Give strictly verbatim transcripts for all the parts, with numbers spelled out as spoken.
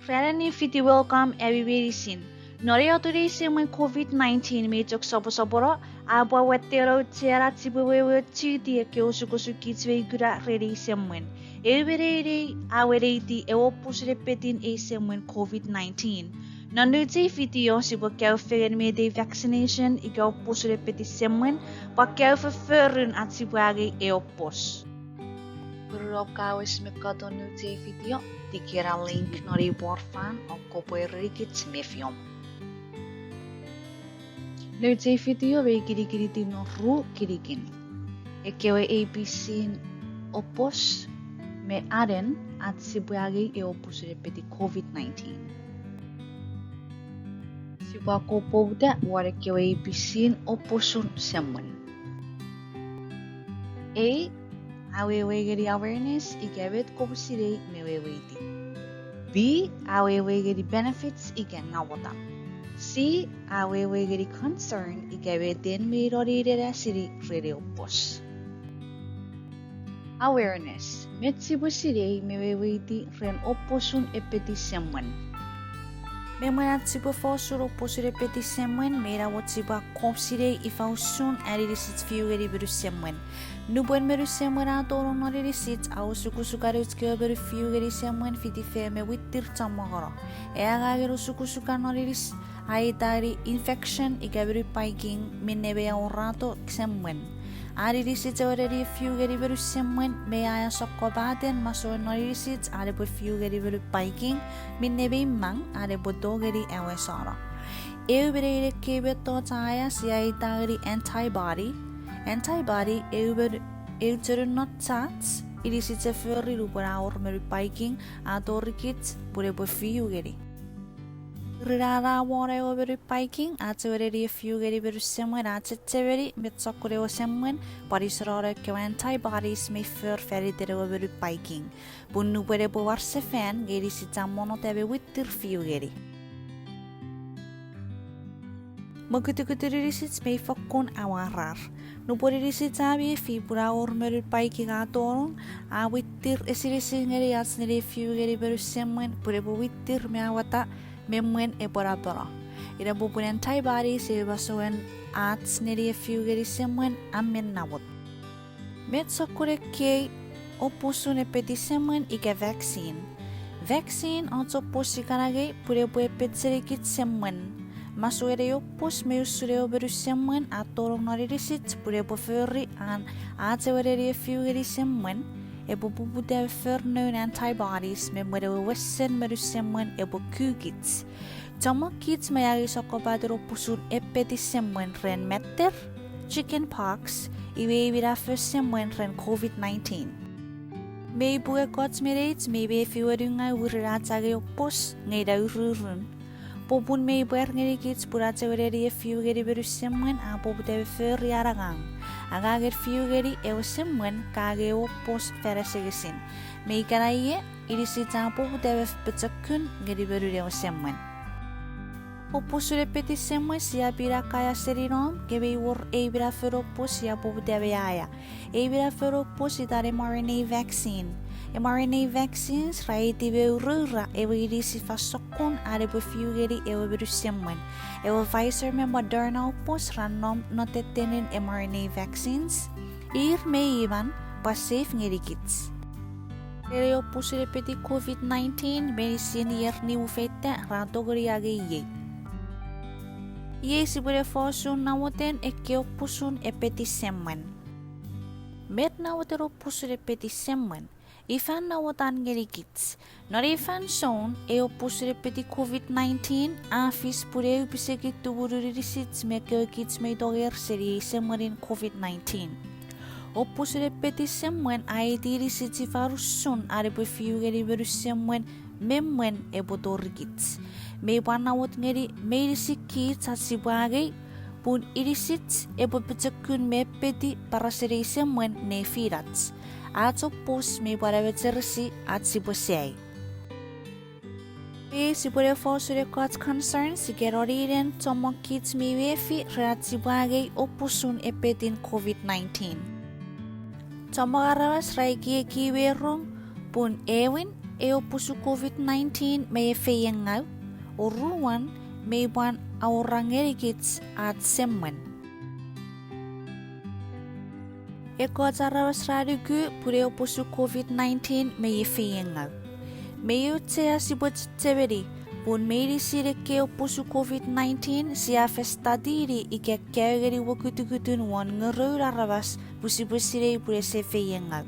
Ran annim fiti welcome ami meinisin. Non ei atun ei semwen COVID nineteen mi chok soposopono, a pwan watteno auchean ach sipwe weweochuti ekkewe osukosuk kich mi kuna ren ei semwen. Eu me neinei a weneiti ewe opusun epetin ei semwen COVID nineteen. Non nouch ei fitio sipwe kaeo fengen met ei vaccination ika opusun epetin semwen, pwan kaeo fofforun ach sipwe angei ei opos. Pururop kawes me katon nouch ei fitio, tikena link non ei pwor fan o kopwe erenikich mefiom. Nouch ei fitio mi kinikiniti non ru kinikin. Ekkewe A B C-n opos me anen ach sipwe angei ewe opusun epetin COVID nineteen. Sipwe akkom poputa won ekkewe A B C-n oposun semwen. A, awewei ngeni awareness ika met kopwe sinei me weweiti. B, awewei ngeni benefits ika namotan. C, awewei ngeni concern ika met en mi noninen asini ren ei opos. Awareness, met sipwe sinei me weweiti ren oposun epetin semwen. Me mwen ach sipwe fosun oposun epetin semwen, mi namot sipwe akkom sinei ifa usun an inisich fiu ngeni monun semwen. Nupwen monun semwen a tonong non inisich, a osukosuka nouch kewe monun fiu ngeni semwen fiti fengen me mwittir chommongono. Ei angangen osukosukan non inis a iteni infection ika monun paiking minne mi aworato semwen. An inisich ewe nenien fiu ngeni monun semwen mi aea sokkopaten masouen non inisich an epwe fiu ngeni monun paiking minne mi mang an epwe tongeni awesano. Eu me nein ekkei mettoch a aea sia iteni antibody. Antibody eu, eu chonun non chach inisich e fori nupwen a wor monun paiking a torikich pun epwe fiu ngeni. Ren an a wor ewe monun paiking, ach ewe nenien fiu ngeni monun semwen a chechemeni met sokkun ewe semwen pwan isonano ekkewe antibodies mi for faniten ewe monun paiking, pun nupwen epwe war sefan nge inisich a monnota me mwittir fiu ngeni. Mokutukutun inisich mi fokkun amwarar. Nupwen inisich a mefi pun a wor monun paiking a tonong, a mwittir esinesin ngeni ach nenien fiu ngeni monun semwen pun epwe mwittir me awata me mwen epwe napeno. Ina popun antibodies ewe masouen ach nenien fiu ngeni semwen a men namot. Met sokkun ekkei opusun epetin semwen ika vaccine? Vaccine och opos sia kan angei pun epwe epet senikich semwen. Masouen ei opos mi usun ewe monun semwen a tonong non inisich pun epwe fori an ach ewe nenien fiu ngeni semwen epwe poputa me for noun antibodies me mwen ewe wesen monun semwen epwe kukich. Chommong kich mi angei sokkopaten opusun epetin semwen ren matter, chicken pox, iwe ei minafo semwen ren COVID nineteen. Mei pwe ekkoch me neich mei mefi wonungaw mwirin ach angei opos nge ina ururun. Popun mei pwar ngenikich pun ach ewe nenien fiu ngeni monun semwen a poputa me fori an angang. Angangen fiu ngeni ewe semwen ka angei ewe opos fan asengesin. Me ikenai inisich a poputa me pochokun ngeni monun ewe semwen. Opusun epetin semwen sia pin kaea seni nom, nge mei wor ei minafon opos sia poputa me aea. Ei minafon opos itan mRNA vaccine. mRNA vaccines ra aiti me auroura ewe inisich fan sokkun an epwe fiu ngeni ewe monun semwen. Ewe Pfizer me Moderna opos ra nom non tettenin mRNA vaccines. Ir mei imwan pwan safe ngenikich. Ren ei opusun epetin COVID nineteen, meinisin ier nimu feita ra tongeni angei iei. Iei sipwene fosun namoten ekkei opusun epetin semwen. Met namoten opusun epetin semwen? Ifa namotan ngenikich? Non ei fansoun, ei opusun epetin COVID nineteen a fis pun eu pisekin tumunun inisich me ekkewe kich mei tonger seni ei semwenin COVID nineteen. Opusun epetin semwen a aiti inisich ifa usun an epwe fiu ngeni monun semwen me mwen epwe torikich. Mei pwan namot ngeni meinisin kich ach sipwe angei, pun inisich epwe pochokun me epeti paraseni ei semwen nefinach. Ach opos mei pwan amecheresi ach sipwe sai. Iei sipwene fosun ekkoch concerns ika noninen chommong kich mi mefi ren ach sipwe angei opusun epetin COVID nineteen. Chommong aramas ra ekieki me rong pun aewin Ei oposun COVID nineteen mei efeiengau, oruan, mei pwan awora ngenikich ach semwen. Ekkoch aramas ra nuku pun ei oposun COVID nineteen mei efeiengau. Mei auchea sipwe chechemeni pun meinisin ekkei oposun COVID nineteen sia fen study-ni ika kaeo ngeni wokutukutun won ngeroun aramas pwe sipwe sinei pun ese feiengau.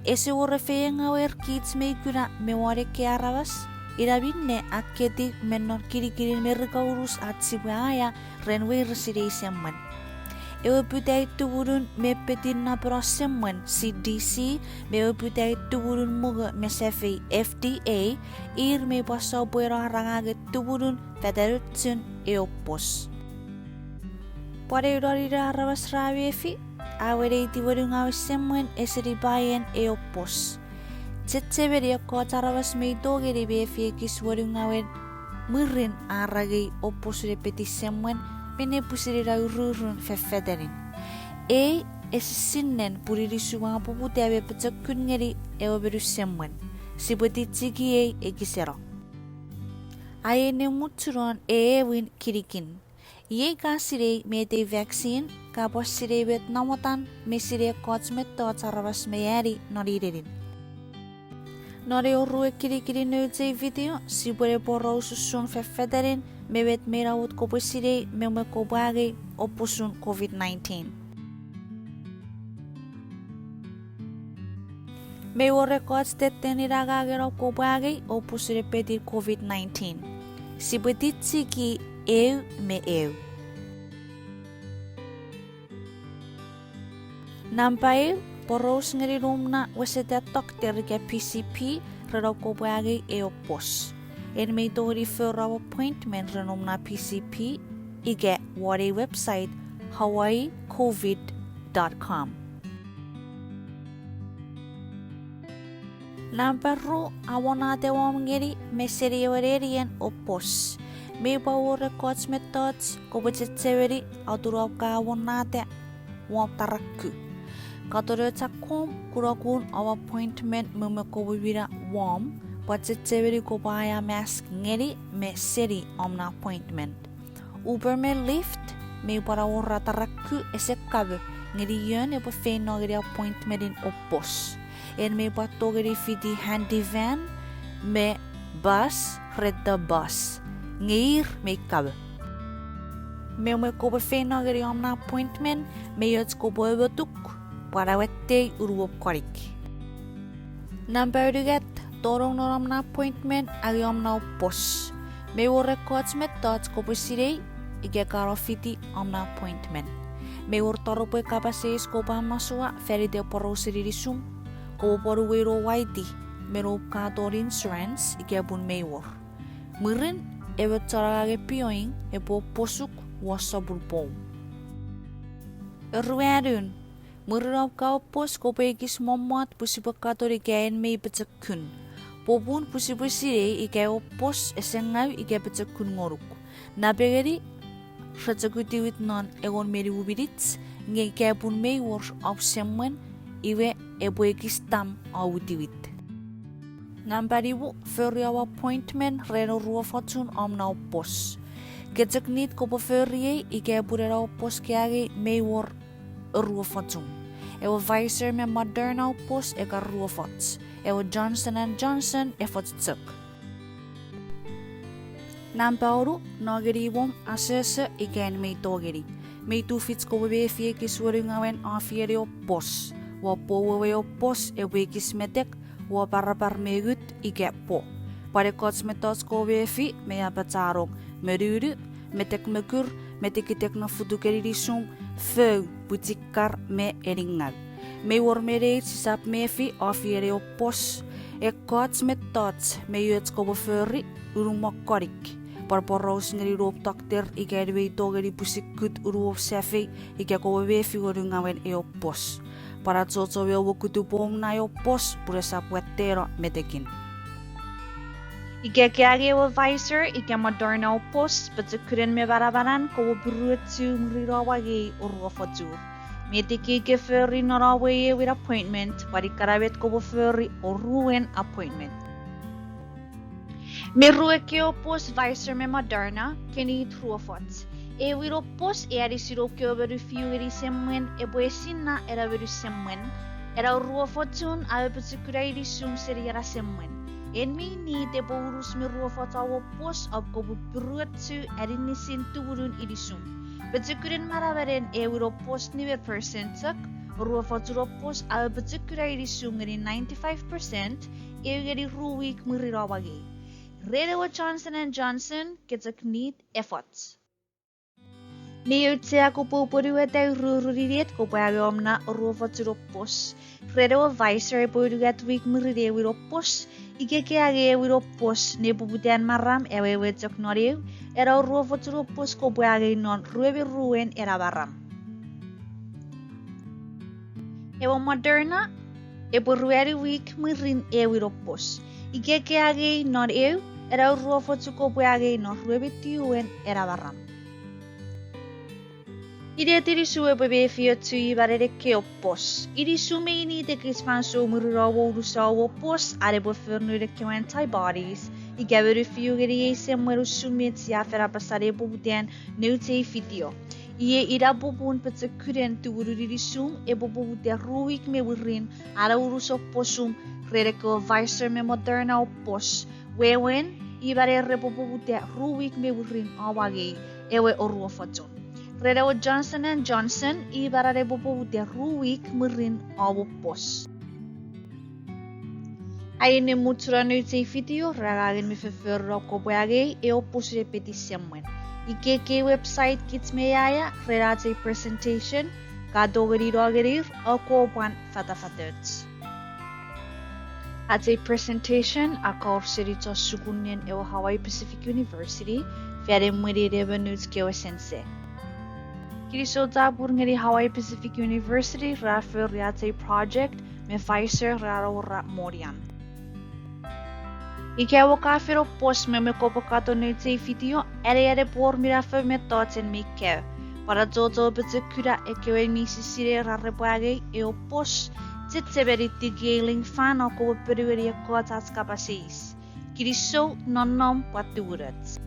Ese wor efeiengauer kich mei kuna me won ekkei aramas, ina minne a ketiw me non kinikinin Merika unus ach sipwe aea ren weiresin ei semwen. Ewe putai tumunun me petin napeno semwen, C D C, me ewe putai tumunun mongo me safei, F D A, ir mei pwan sopweno ar angangen tumunun fatanochun ei opos. Pwan eu noninen aramas ra mefi a weneiti wenungawen semwen esenipaien ei opos. Chechemeni ekkoch aramas mei tongeni mefi ekis wenungawen mwirin ar angei oposun epetin semwen, minne pwisin ina ururun fefetanin. Ei esisinnen pun inisum a poputa me pochokun ngeni ewe monun semwen. Sipwe tichiki ei ekiseno. Ai ne muchunon ewin kinikin. Iei ka sinei met ei vaccine, ka pwan sinei met namotan me sinei ekkoch mettoch aramas mei ani non inenin. Non ei oruen kinikinin nouch ei video sipwe ne poraus usun fefetanin me met mei namot kopwe sinei me mwen kopwe angei oposun COVID nineteen. Mei wor ekkoch tettenin angangen om kopwe angei oposun epetin COVID nineteen. Sipwe tichiki eu me eu. Nampa eu, poraus ngeni noum na weseta tokter ika P C P ren om kopwe angei ei opos. En mei tongeni fori om appointment ren noum na P C P ika won ei website, hawaii covid dot com. Nampa ru, awonata wom ngeni me seni ewe nenien opos. Mei pwan wor ekkoch mettoch kopwe chechemeni atun om ka awonata wom taraku. Katonoch akkom, kunokun om appointment me mwen kopwe mina wom, pwan chechemeni kopwe aea mask ngeni me seni om na appointment. Uber me Lyft mei pwan awora taraku ese kamo, ngeni ion epwe feino ngeni appointmentin opos. En mei pwan tongeni fiti handy van me bus, rent a bus, nge ir mei kamo. Me mwen kopwe feino ngeni om na appointment, mei och kopwe omotuk pwan awattei unuom konik. Nampa unungat, tonong non om na appointment, angei om na opos. Mei wor ekkoch mettoch kopwe sinei ika ka no fiti om na appointment. Mei wor taropwe kapas eis kopwe amasua fan iten porausen inisum, kopwe pwan uwei no waiti me noum katon insurance ika pun mei wor. Mwirin, ewe chon angangen pioing epwe oposuk won sopun poum. Oruanun, mwirin om ka opos kopwe ekis mommot pwe sipwe katon ika en mei pochokun. Popun pwe sipwe sinei ika opos ese ngau ika pochokun ngonuk. Napengeni, re chok witiwit non engon me nimu minich, nge ika pun mei wor om semwen, iwe epwe ekis tam om witiwit. Nampa nimu, fori om appointment ren oruofochun om na opos. Ke chok nit kopwe fori ei ika pun ena opos ke angei mei wor oruofochun. Ewe Pfizer me Moderna opos ika ruofoch. Ewe Johnson and Johnson efoch chok. Nampa wonu, no ngeni imwom asoso ika en mei tongeni. Mei tufich kopwe mefi ekis wenungawen afiene opos. Won poum we opos epwe ekis metek, won parapar me ngut ika po. Pwan ekkoch mettoch kopwe mefi mei apachanong monunu, metek mokur, metekitek non futuken inisum, fou, pwichikar me eningau. Mei wor me neich sisap mefi afiene opos. Ekkoch mettoch mei och kopwe fori, unumon konik. Pwan poraus ngeni noum tokter ika en mei tongeni pwisin kut unuom safei ika kopwe mefi wenungawen ei opos. Pwan achocho me omokutu poum na ei opos pun esap watteno metekin. Ika ke angei ewe Pfizer ika Moderna opos, pochokunen me manamanan kopwe puruochu mwirin om angei oruofochur. Met ikei ke fori non om we ewin appointment, pwan ikkana met kopwe fori oruen appointment. Mi ru ekkewe pos, Pfizer me Moderna, kiniit ruofoch. Ewin pos e anisi noun kewe monu fiu ngeni semwen epwe esinna ena monu semwen. Ena ruofochun a apochokuna inisum seni ena semwen. En mi niit epwe unus me ruofoch awo pos, oupwe kopwe puruochu aninisin tumunun inisum. Pochokunen manamanen ewin pos nime percent chok, ruofochun pos a apochokuna inisum ngeni ninety-five percent, eu ngeni ru wik mwirin om angei. Ren ewe Johnson and Johnson, ke chok niit efoch. Mi auchea kopwe pwonueta ururun inet kopwe angei om na ruofochun pos. Ren ewe Pfizer epwe unungat wik mwirin ewin pos, ika ke angei ewin pos nepoputan maram, awewe chok non eu, ena ruofochun pos kopwe angei non rue me ruen ena maram. Ewe Moderna epwe ruanu wik mwirin ewin pos. Ika ke angei non eu, ena ruofochun kopwe angei non rue me tiuen ena maram. Inet inisum epwe mefi ochu i manen ekkewe pos? Inisum mi niit ekis fansoun mwirin om unus om pos, an epwe for noun ekkewe antibodies ika monu fiu ngeni ei semwen usun met sia fen apasa nepoputan nouch ei fitio. Iei ina popun pochokunen tumunun inisum epwe poputa ru wik me mwirin an unus om posum. Ren ekkewe Pfizer me Moderna om pos, wewen, i manen repwe poputa ru wik me mwirin om angei ewe oruofochun. Ren ewe Johnson and Johnson, i manen epwe poputa ru wik mwirin om pos. Ai ne muchunon nouch ei fitio ren angangen me fofforun om kopwe angei ewe pos ne peti semwen. Ika ekkei website kich me aia ren ach ei presentation, ka tongeni no ngenir o kopwe pwan fatafatoch. Ach ei presentation a kawor seni chon sukunen ewe Hawaii Pacific University fan emwenien emon nouch kewe sense. Kinisou chapur ngeni Hawaii Pacific University ra fori ach ei project me Pfizer ra awora monian. Ika oua ka fen pos me mwen kopwe katon nouch ei fitio, anean epwe wor minafo mettochun mi kaeo. Pwan achocho pochokuna ekkewe mi sisinei ra repwe angei ewe pos, chechemeni tiki ei link fan o kopwe ponueni ekkoch ach kapas eis. Kinisou, nonnom pwan tumunoch.